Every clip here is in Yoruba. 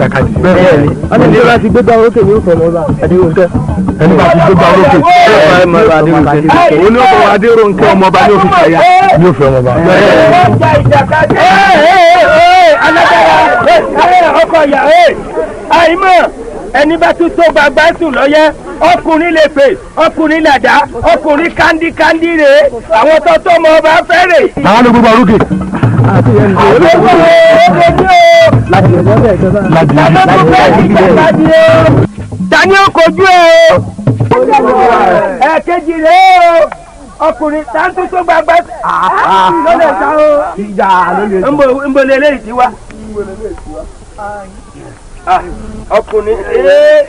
Ẹni bá ti gbégbá orókè ní òfò ọmọ ọba Adérónkẹ́. Ẹni bá ti gbégbá orókè. Òun ní ọkọ̀ Adérónkẹ́ ọmọ ọba ní òfin ṣàyà. Ní òfin ọmọ ọba. Alágbára ọkọ̀ ìyá àìmọ̀ ẹni bá tún tó gbàgbá sùn lọ́yẹ́ ọkùnrin lè pè ọkùnrin làdá ọkùnrin kándíkándí rèé àwọn tó tó mọ ọba fẹ́rẹ̀. Àwọn ló gbégbá orókè. Tani ó kojú ẹ o ẹ̀ẹ̀kejì rèé o ọkùnrin táńtú tó gbàgbá ló lè ta o nbọ lélẹ́yìí ti wá ọkùnrin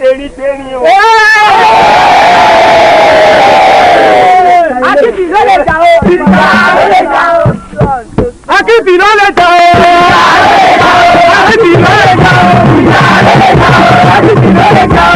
erí tẹ́rin o. Akíbi ló lè jà o. Ló lè jà o. Akíbi ló lè jà o. Akíbi ló lè jà o. Akíbi ló lè jà o. Akíbi ló lè jà o.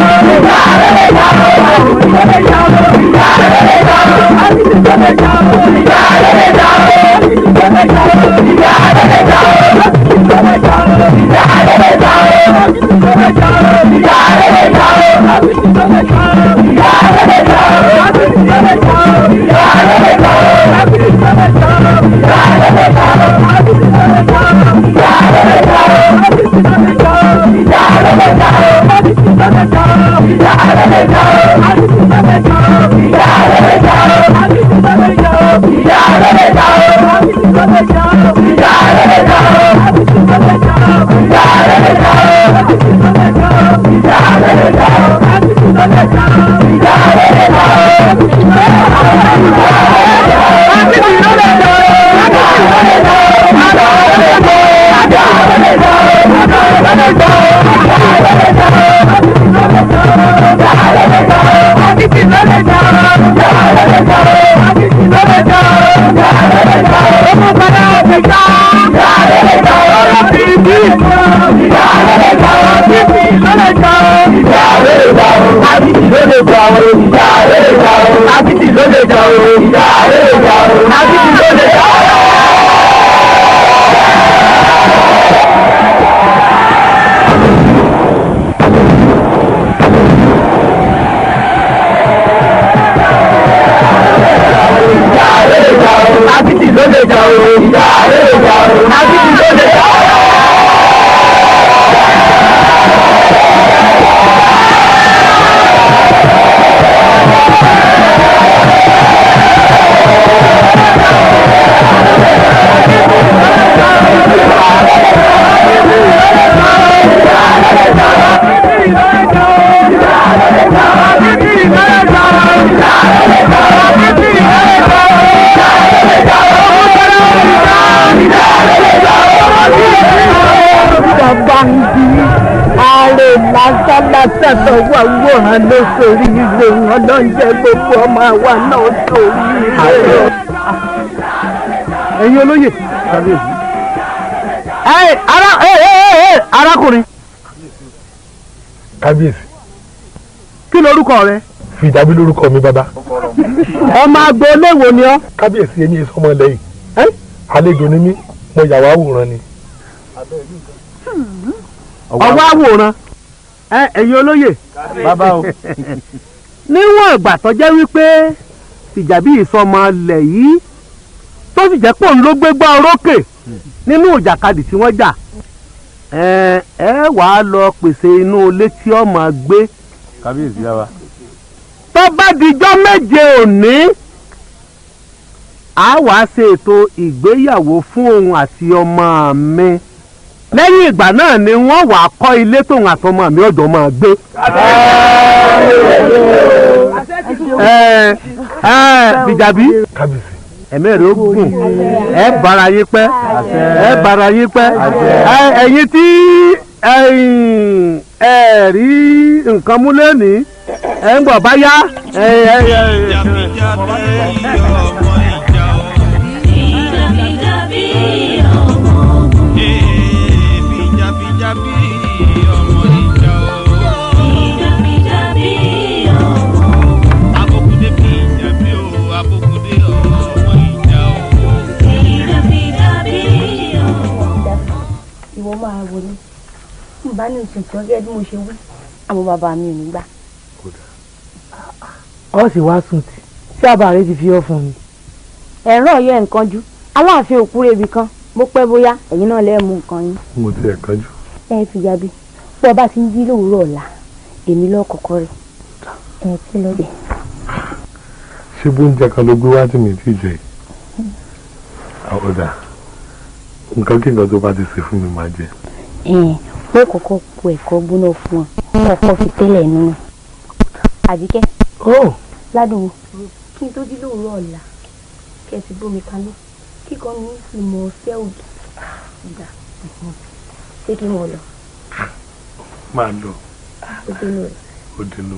Lásánlásán wà wòran ló sórí ire wọn ló ń jẹ gbogbo ọmọ wa náà sórí ire. Ẹ̀yin olóyè. Arákùnrin. Kábíyèsí. Kí lorúkọ rẹ? Fìdábí lorúkọ mi bàbá. Ọmọ agboolé wo ni ọ́? Kábíyèsí èmi sọmọ lẹ́yìn. Àlejò ni mí, mo yà wá wòran ni. Ọwọ́ àwòrán. Ẹ̀yin olóyè. Bàbá o. Níwọ̀n ìgbà tó jẹ́ wípé Tìjàbí ìsọmọ ilẹ̀ yìí tó sì jẹ́ pòun ló gbégbá orókè nínú ìjàkadì tí wọ́n jà, ẹ wàá lọ pèsè inú ilé tí ó máa gbé. Kábíyèsí yá wa. Tó bá dijọ́ méje òní, a wàá ṣe ètò ìgbéyàwó fún òun àti ọmọ mi. Lẹ́yìn ìgbà náà ni wọ́n wàá kọ́ ilé tóun àtọmọ mi ọ̀dọ́ máa gbé. Tìjàbí, ẹ̀mí rẹ̀ ó gùn, ẹ bára yín pẹ́, ẹ bára yín pẹ́. Ẹ̀yin tí ẹ rí nǹkan mú lónìí, ẹ ń bọ̀ bá yá. Ìwọ máa wọlé n bá ní ìṣètò gẹ́gẹ́ bí mo ṣe wí, àwọn bàbá mi ò ní gbà. Ọ sì wá sùn tì tí àbá rẹ ti fi ọ fún mi. Ẹ̀rọ ọ̀yọ́ nǹkan jú aláàfin òkúrò ibì kan, bó pẹ́ bóyá ẹ̀yin náà lẹ́ẹ̀ mú nǹkan yín. Mo ti ẹ̀ kánjú. Ẹ Fìjàbí, bó o bá ti ń jí lówùúrọ̀ ọ̀la, èmi lọ́kọ̀ọ́kọ́ rẹ̀ ẹ kí ló dé. Ṣé bóúnjẹ kan ló gbé wá tí mi ti jẹ yìí? Ọ̀dà, nǹkan kí nǹkan tó bá ti ṣe fún mi máa jẹ. Wọ́n kọ́kọ́ po ẹ̀kọ́ gbóná fún ọ, kọ́kọ́ fi tẹ́lẹ̀ nínú. Àbíkẹ́, ládùúgbò kí n tó jí lówùúrọ̀ ọ̀la, kí ẹ ti bómi kaná, kíkọ́ ní ìmọ̀ ọ̀fẹ́ ògì. Ṣé kí n wọ̀ lọ? Máa lọ. Ó dénú rẹ̀. Ó dénú.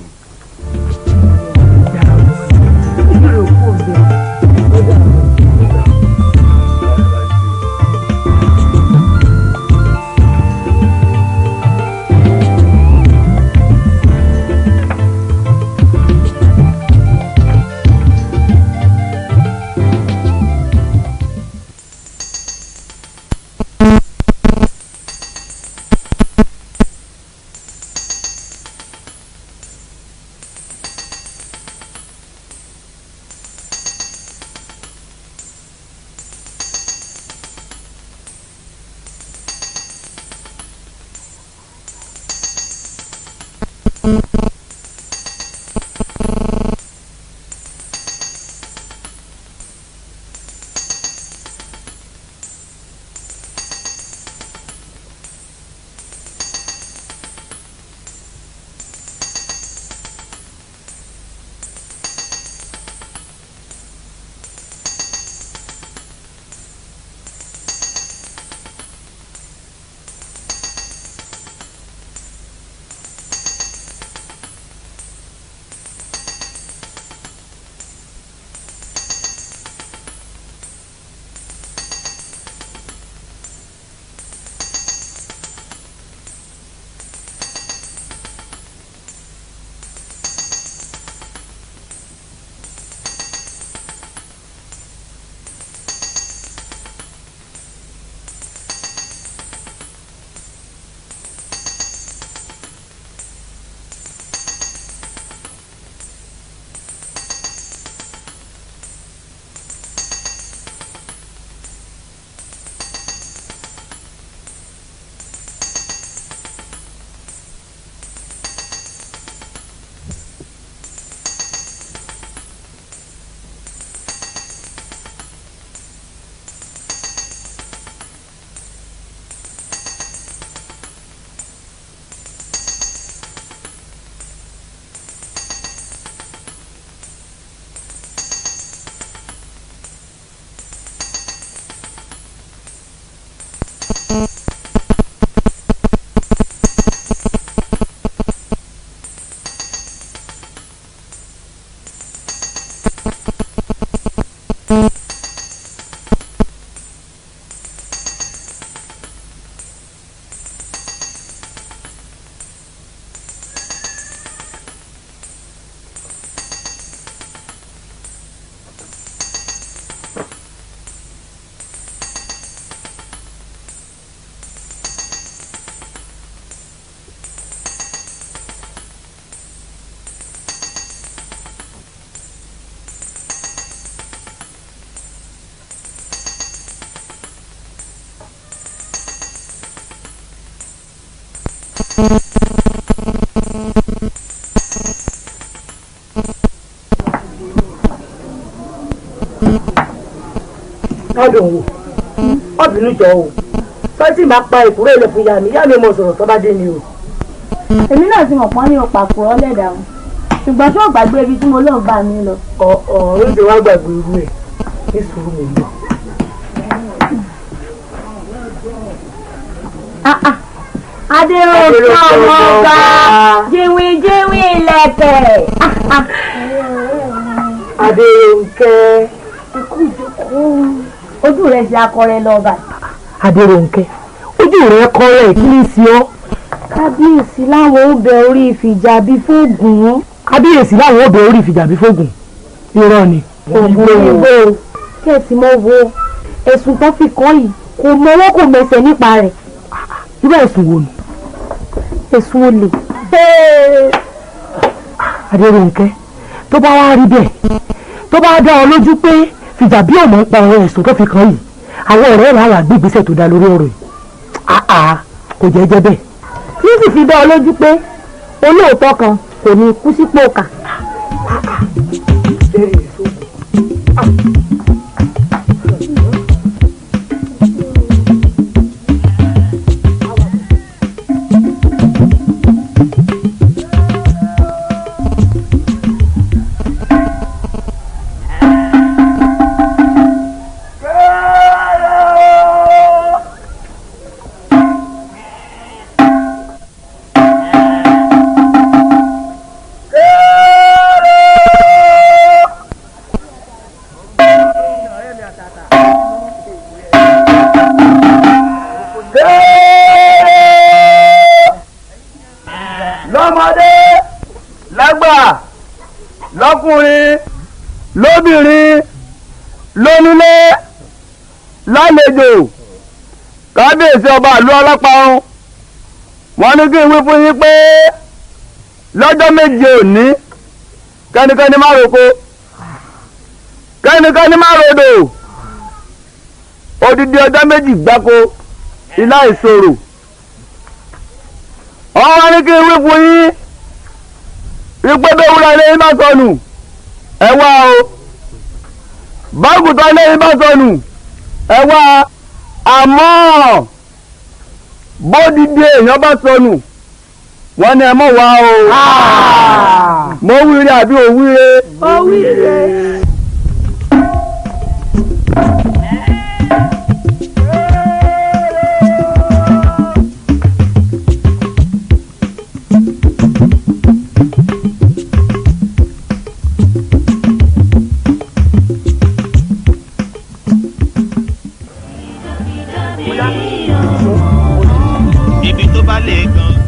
Ládùn wò ọbìnrin jọ o sọ́tì máa pa ìkúrẹ́ ilẹ̀ fún ìyá mi, ìyá mi mọ̀ sọ̀rọ̀ tó bá dé ni o. Èmi náà ti mọ̀ pọ́n ní òpàkùrọ̀ lẹ́dàá wọn, ṣùgbọ́n ṣé ò gbàgbé ibi tí mo lóun bá mi lọ. Ọ̀ ó ti wá gbàgbé irú ẹ̀ ní sùúrù mi lọ. Adéròǹkè ọmọ ọba jíwìn jíwìn ilẹ̀kẹ̀. Adéròǹkè. Ojú rẹ̀ ṣe akọrẹ lọ́ba. Adéròǹkè, ojú rẹ̀ kọrẹ, kí ní sí ọ. Kábíyèsí láwọn ó bẹ orí Fìjàbí fóògùn. Kábíyèsí láwọn ó bẹ orí Fìjàbí fóògùn, irọ́ ni. Ògùn òyìnbó kẹ̀sì mọ́ wo ẹ̀sùn tó fi kàn yìí, kò mọwọ́ kò mẹsẹ̀ nípa rẹ̀. Irú ẹ̀sùn wo ni? Ẹ̀sùn olè. Adéròǹkè, tó bá wá rí bẹ́ẹ̀, tó bá dá ọ lójú pé Fìjàbí ò mọ̀ ń pa ọ̀rọ̀ ẹ̀sùn tó fi kàn yìí, àwọn ọ̀rẹ́ rẹ̀ á wà gbé ìgbésẹ̀ tó dá lórí ọ̀rọ̀ yìí. Àà, kò jẹ́ jẹ́ bẹ́ẹ̀. Yóò sì fi dá ọ lójú pé olóòótọ́ kan kò ní kú sípò kà. Lọ́mọdé, lágbà, lọ́kùnrin, lóbìnrin, lónílé, lálejò, kábíyèsí ọba ìlú Ọlọ́pàá wọ́n ní kí n wí fún yín pé lọ́jọ́ 7 òní, kẹ́nikẹ́ni má roko, kẹ́nikẹ́ni má rodò, odidi ọjọ́ 2 gbáko ilá ìṣòro. Wọ́n wá ní kí n wí fún yín wípé bẹ́ẹ̀ wúrà ilé yín bá sọnù, ẹ wá o, bágùtà ilé yín bá sọnù, ẹ wá, àmọ́ bódìdí èèyàn bá sọnù, wọ́n ní ẹ mọ̀ wá o. Mo wíire àbí ò wíire? Ó wíire. Ibi tó bá lè gan.